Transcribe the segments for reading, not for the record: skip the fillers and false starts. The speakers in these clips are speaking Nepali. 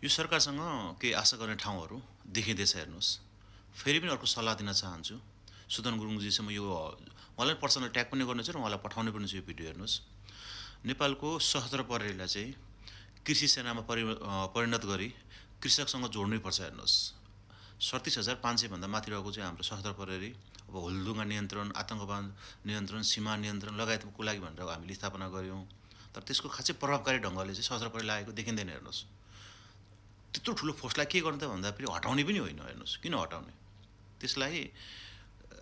यो सरकारसँग केही आशा गर्ने ठाउँहरू देखिँदैछ हेर्नुहोस्। फेरि पनि अर्को सल्लाह दिन चाहन्छु। सुदन गुरुङजीसँग यो उहाँलाई पर्सनल ट्याग पनि गर्नु छ र उहाँलाई पठाउने पनि छ यो भिडियो हेर्नुहोस्। नेपालको सशस्त्र प्रहरीलाई चाहिँ कृषि सेनामा परिणत गरी कृषकसँग जोड्नै पर्छ हेर्नुहोस्। 37,500 भन्दा माथि रहेको चाहिँ हाम्रो सशस्त्र प्रहरी अब हुलदुङ्गा नियन्त्रण, आतङ्कवाद नियन्त्रण, सीमा नियन्त्रण लगायतको लागि भनेर हामीले स्थापना गऱ्यौँ। तर त्यसको खासै प्रभावकारी ढङ्गले चाहिँ सशस्त्र प्रहरी लागेको देखिँदैन हेर्नुहोस्। त्यत्रो ठुलो फोर्सलाई के गर्ने त भन्दा फेरि हटाउने पनि होइन हेर्नुहोस्। किन हटाउने? त्यसलाई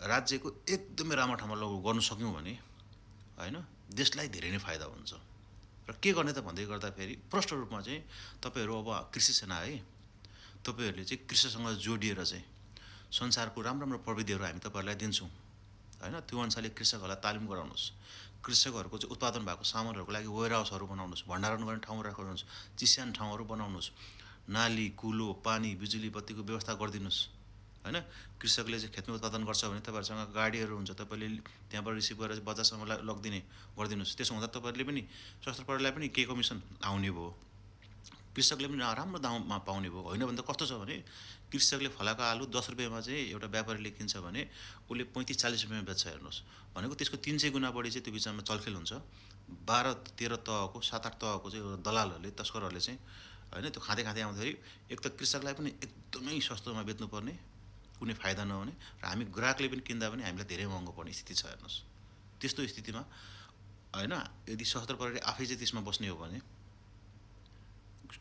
राज्यको एकदमै राम्रो ठाउँमा गर्नु सक्यौँ भने हैन देशलाई धेरै नै फाइदा हुन्छ। र के गर्ने त भन्दै गर्दाखेरि प्रष्ट रूपमा चाहिँ तपाईँहरू अब कृषि सेना है, तपाईँहरूले चाहिँ कृषिसँग जोडिएर चाहिँ संसारको राम्रो राम्रो प्रविधिहरू हामी तपाईँहरूलाई दिन्छौँ हैन। त्यो अनुसारले कृषकहरूलाई तालिम गराउनुहोस्। कृषकहरूको चाहिँ उत्पादन भएको सामानहरूको लागि वेयरहाउसहरू बनाउनुहोस्, भण्डारण गर्ने ठाउँ राख्नुहोस्, चिस्यान ठाउँहरू बनाउनुहोस्, नाली, कुलो, पानी, बिजुली बत्तीको व्यवस्था गरिदिनुहोस् हैन। कृषकले चाहिँ खेतमा उत्पादन गर्छ भने तपाईँहरूसँग गाडीहरू हुन्छ, तपाईँले त्यहाँबाट रिसिभ गरेर बजारसम्म लगिदिने गरिदिनुहोस्। त्यसो हुँदा तपाईँहरूले पनि सशस्त्र प्रहरीलाई पनि केही कमिसन आउने भयो, कृषकले पनि राम्रो दाममा पाउने भयो। होइन भने त कस्तो छ भने कृषकले फलाएको आलु 10 रुपियाँमा चाहिँ एउटा व्यापारीले किन्छ भने उसले 35-40 रुपियाँमा बेच्छ हेर्नुहोस्। भनेको त्यसको 300 गुणा बढी चाहिँ त्यो बिचमा चलखेल हुन्छ। 12-13 तहको 7-8 तहको चाहिँ दलालहरूले, तस्करहरूले चाहिँ हैन त्यो खाँदै खाँदै आउँदाखेरि एक त कृषकलाई पनि एकदमै सस्तोमा बेच्नुपर्ने, कुनै फाइदा नहुने, र हामी ग्राहकले पनि किन्दा पनि हामीलाई धेरै महँगो पर्ने स्थिति छ हेर्नुहोस्। त्यस्तो स्थितिमा हैन यदि सशस्त्र प्रहरी आफै चाहिँ त्यसमा बस्ने हो भने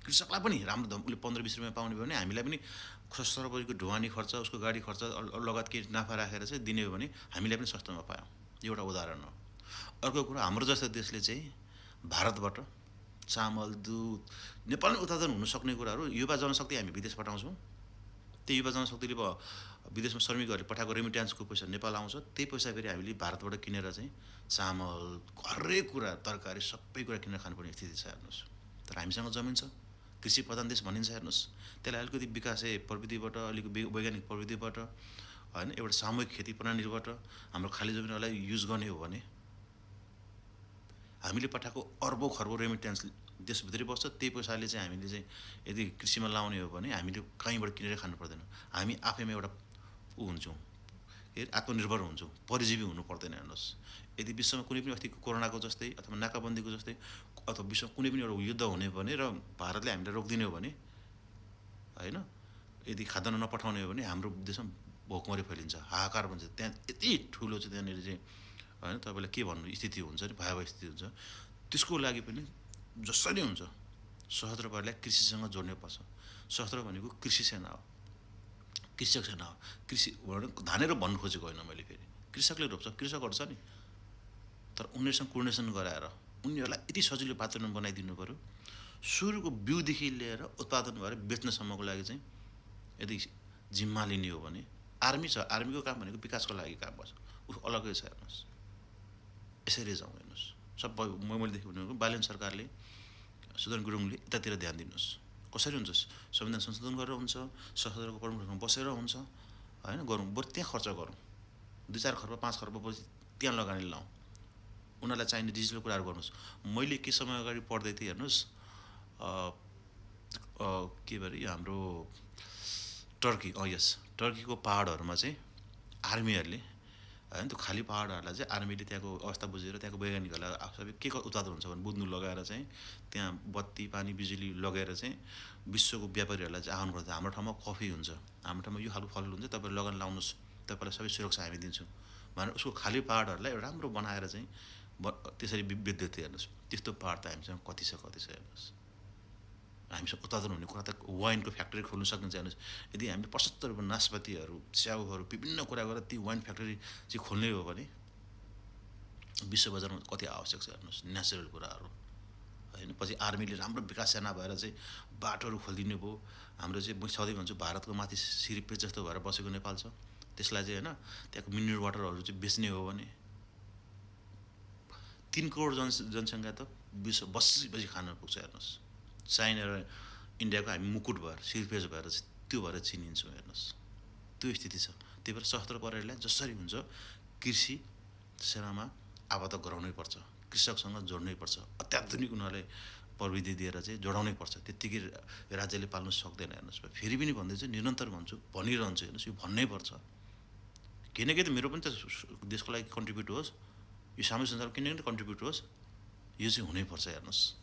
कृषकलाई पनि राम्रो उसले 15-20 रुपियाँ पाउने भयो भने हामीलाई पनि सशस्त्र प्रहरीको ढुवानी खर्च, उसको गाडी खर्च लगायत केही नाफा राखेर चाहिँ दिने हो भने हामीलाई पनि सस्तोमा पायौँ। एउटा उदाहरण हो। अर्को कुरो, हाम्रो जस्तो देशले चाहिँ भारतबाट चामल, दुध, नेपालमै उत्पादन हुन सक्ने कुराहरू युवा जनशक्ति हामी विदेश पठाउँछौँ। त्यो युवा जनशक्तिले विदेशमा श्रमिकहरूले पठाएको रेमिट्यान्सको पैसा नेपाल आउँछ। त्यही पैसा फेरि हामीले भारतबाट किनेर चाहिँ चामल, हरेक कुरा, तरकारी सबै कुरा किनेर खानुपर्ने स्थिति छ हेर्नुहोस्। तर हामीसँग जमिन छ, कृषि प्रधान देश भनिन्छ हेर्नुहोस्। त्यसलाई अलिकति विकासे प्रविधिबाट, अलिक वैज्ञानिक प्रविधिबाट हैन एउटा सामूहिक खेती प्रणालीबाट हाम्रो खाली जमिनहरूलाई युज गर्ने हो भने हामीले पठाएको अर्बौं खर्बौं रेमिट्यान्स देशभित्रै बस्छ। त्यही पैसाले चाहिँ हामीले चाहिँ यदि कृषिमा लाउने हो भने हामीले कहीँबाट किनेर खानु पर्दैन। हामी आफैमा एउटा हुन्छौँ, आत्मनिर्भर हुन्छौँ, परिजीवी हुनु पर्दैन हेर्नुहोस्। यदि विश्वमा कुनै पनि अस्तिको कोरोनाको जस्तै अथवा नाकाबन्दीको जस्तै अथवा विश्वमा कुनै पनि एउटा युद्ध हुने भने र भारतले हामीलाई रोकिदिने हो भने हैन, यदि खाद्यान्न नपठाउने हो भने हाम्रो देशमा भोकमरी फैलिन्छ, हाहाकार हुन्छ। त्यहाँ यति ठुलो चाहिँ त्यहाँनिर चाहिँ हैन तपाईँलाई के भन्नु स्थिति हुन्छ नि, भयावह स्थिति हुन्छ। त्यसको लागि पनि जसरी हुन्छ सशस्त्र प्रहरीलाई कृषिसँग जोड्नै पर्छ। सशस्त्र भनेको कृषि सेना हो, कृषक सेना हो। कृषि धानेर भन्नु खोजेको होइन मैले, फेरि कृषकले रोप्छ, कृषकहरू छ नि, तर उनीहरूसँग कोर्डिनेसन गराएर उनीहरूलाई यति सजिलो वातावरण बनाइदिनु पऱ्यो। सुरुको बिउदेखि लिएर उत्पादन भएर बेच्नसम्मको लागि चाहिँ यदि जिम्मा लिने हो भने आर्मी छ, आर्मीको काम भनेको विकासको लागि काम गर्छ, ऊ अलग्गै छ हेर्नुहोस्। यसरी जाउँ हेर्नुहोस्। सबै मैले देखेको भनेको बालेन सरकारले, सुदन गुरुङले यतातिर ध्यान दिनुहोस्। कसरी हुन्छ संविधान संशोधन गरेर हुन्छ, सशस्त्रको प्रमुखमा बसेर हुन्छ हैन, गरौँ। बरु त्यहाँ खर्च गरौँ, 2-4 खर्ब 5 खर्ब पछि त्यहाँ लगानी लाउँ। उनीहरूलाई चाहिने डिजिटल कुराहरू गर्नुहोस्। मैले केही समय अगाडि पढ्दै थिएँ हेर्नुहोस्, के भरे यो हाम्रो टर्की, यस टर्कीको पहाडहरूमा चाहिँ आर्मीहरूले हैन त्यो खाली पहाडहरूलाई चाहिँ आर्मीले त्यहाँको अवस्था बुझेर त्यहाँको वैज्ञानिकहरूलाई सबै के उत्पादन हुन्छ भने बुझ्नु लगाएर चाहिँ त्यहाँ बत्ती, पानी, बिजुली लगाएर चाहिँ विश्वको व्यापारीहरूलाई चाहिँ आउनु पर्छ। हाम्रो ठाउँमा कफी हुन्छ, हाम्रो ठाउँमा यो खालको फल हुन्छ, तपाईँहरू लगानी लाउनुहोस्, तपाईँलाई सबै सुरक्षा हामी दिन्छौँ भनेर उसको खाली पहाडहरूलाई राम्रो बनाएर चाहिँ त्यसरी बेच्दै थियो हेर्नुहोस्। त्यस्तो पहाड त हामीसँग कति छ हेर्नुहोस्। हामीसँग उत्पादन हुने कुरा त वाइनको फ्याक्ट्री खोल्नु सकिन्छ हेर्नुहोस्। यदि हामीले प्रशस्त रूपमा नासपातीहरू, स्याउहरू, विभिन्न कुरा गरेर ती वाइन फ्याक्ट्री चाहिँ खोल्ने हो भने विश्व बजारमा कति आवश्यक छ हेर्नुहोस्, नेचुरल कुराहरू हैन। पछि आर्मीले राम्रो विकास सेना भएर चाहिँ बाटोहरू खोलिदिनु भयो। हाम्रो चाहिँ म सधैँ भन्छु भारतको माथि सिरिपेज जस्तो भएर बसेको नेपाल छ, त्यसलाई चाहिँ हैन त्यहाँको मिनरल वाटरहरू चाहिँ बेच्ने हो भने 3 करोड जनसङ्ख्या त विश्व बसी खान पुग्छ हेर्नुहोस्। चाइना र इन्डियाको हामी मुकुट भएर, सिरपेज भएर त्यो भएर चिनिन्छौँ हेर्नुहोस्। त्यो स्थिति छ। त्यही भएर सशस्त्र प्रहरीलाई जसरी हुन्छ कृषि सेनामा आबद्ध गराउनै पर्छ, कृषकसँग जोड्नै पर्छ, अत्याधुनिक उनीहरूले प्रविधि दिएर चाहिँ जोडाउनै पर्छ। त्यत्तिकै राज्यले पाल्नु सक्दैन हेर्नुहोस्। फेरि पनि भन्दैछु, निरन्तर भन्छु, भनिरहन्छु हेर्नुहोस्, यो भन्नै पर्छ। किन कि त मेरो पनि त देशको लागि कन्ट्रिब्युट होस्, यो सामाजिक सञ्जालमा किन कन्ट्रिब्युट होस्, यो चाहिँ हुनैपर्छ हेर्नुहोस्।